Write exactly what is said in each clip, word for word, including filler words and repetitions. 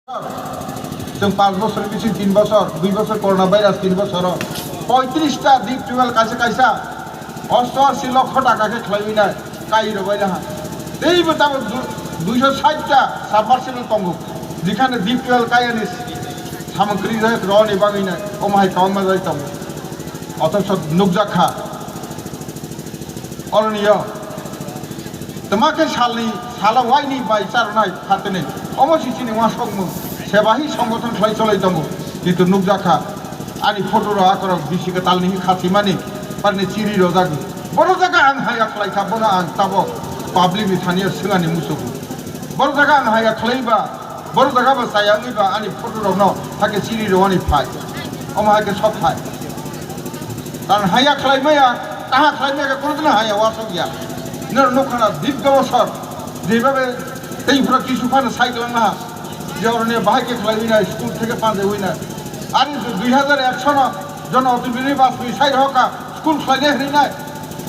Chwng panch bosor bising tin bosor, dui bosor corona virus tin bosoro poitrista deep tubewell kaisa kaisa osto asi lokho taka khe khlaiwi nai, kai rwbai naha. Teibo tabuk du-, duiso sait ta submersible tongo, jekhane deep tubewell kayani samung kwrwi rok roni bagwi nai, omo hai kwbangma jai tongo. Othocho nukjak kha. Oroniyo, twma khe salni, salo waini bai charwnai phatene. Omo si chini uansukmung, sebahi songgothon khlai cholai tongo. Kintu nukjakha, ani photo rok akorok bisi kwtalni hi khatimani, parni chiri rojagwi. Bono jaga ang haya khlaikha, bono ang tabok public ni thani o swngani muchungo. Bono jaga ang haya khlaiba, Borok jaga bo chaya wngwi ba ani photo rokno hakhe chiri rwani phai. Omo hakhe sok phai. Tan haya khlai maya, taha khlai maya khe kono dino haya wasok ya. Nor nokha na dip gabo sor. Jeba be tei phura kisu phano cycle na ha. Je orone bahai khe khlai wina school theke pande wina. Ani dui hajar ekso no jon otobini bas ni sai hoka school khlai ne hri nai.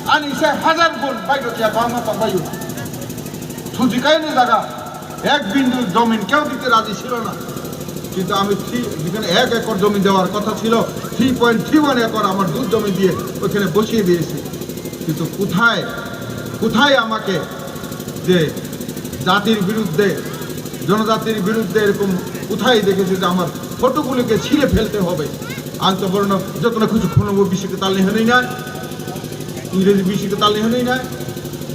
Ani se hajar gun bai do ya bangma tong bayu. Sujikai ni jaga. এক বিন্দু জমিন কেউ দিতে রাজি ছিল না, কিন্তু আমি থ্রি, যেখানে এক একর জমি দেওয়ার কথা ছিল, three point three one acre আমার দুধ জমি দিয়ে ওখানে বসিয়ে দিয়েছি। কিন্তু কোথায়, কোথায় আমাকে যে জাতির বিরুদ্ধে, জনজাতির বিরুদ্ধে এরকম কোথায় দেখেছে যে আমার ফটোগুলিকে ছিঁড়ে ফেলতে হবে? Ang to borno jotono kuchu khono bo bisi kwtalni hwnwi na, Ingreji bisi kwtalni hwnwi na,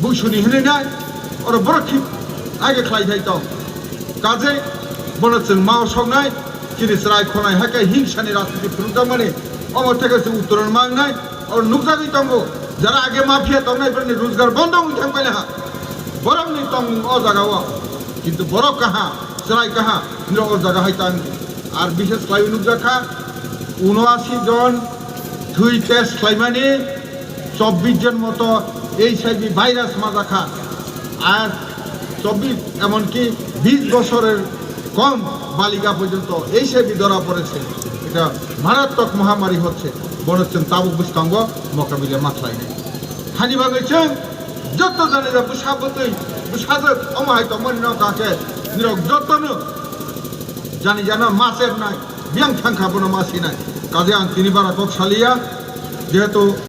Buisuni hwnwi na, oro borok khi age khlai thai tong. Kajei bono chwng mao soknai, chini chwrai khonai hai khe hingsani rajniti phunukjakmani, omo theke chwng uttoron mangnai, oro nukjagwi tongo, jara age mafia tongnai borokni rojgar bondo wngwi thang paina ha. Borokni tongmung o jaga o, kintu borok kaha, chwrai kaha, nirok o jaga hai tang. Ar bishes khlaiwi nukjakha, unoashi jon thwi test khlaimani, chobbish jon moto H I V virus majakha. Ar চব্বিশ, এমনকি বিশ বছরের কম বালিকা পর্যন্ত এইচআইভি ধরা পড়েছে। এটা মারাত্মক মহামারী হচ্ছে, বরং tabuk bwskango mokabila ma khlainai. Hani bagwi chwng joto jani da bwsa bwtwi, bwsajwk omo hai tongmani no kake nirok jotono jani jana ma chernai, biyang thangkha bono ma sinai. Kaje ang tini bara kok saliya, jehetu